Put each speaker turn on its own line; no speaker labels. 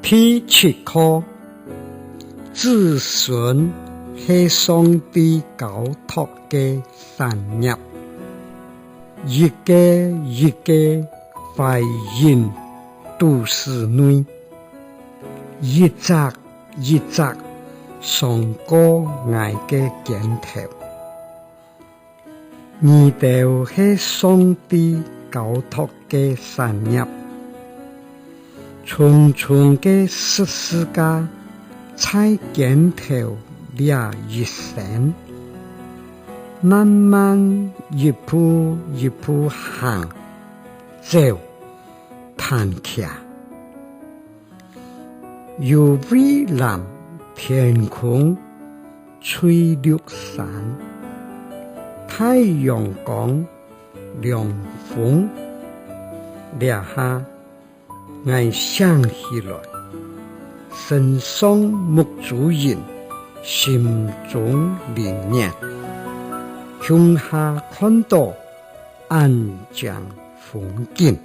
天七箍，子孫係上帝交託个產業，一个一個懷孕肚子內，一隻一隻上過𠊎个肩頭。二頭係上帝交託个產業，重重个十字架在肩頭掠一生，慢慢一步一步行走彈徛，有蔚藍天空，翠綠山，太陽光，涼風，掠下𠊎想起來，身上木主人，心中靈驗，鄉下看到安詳風景。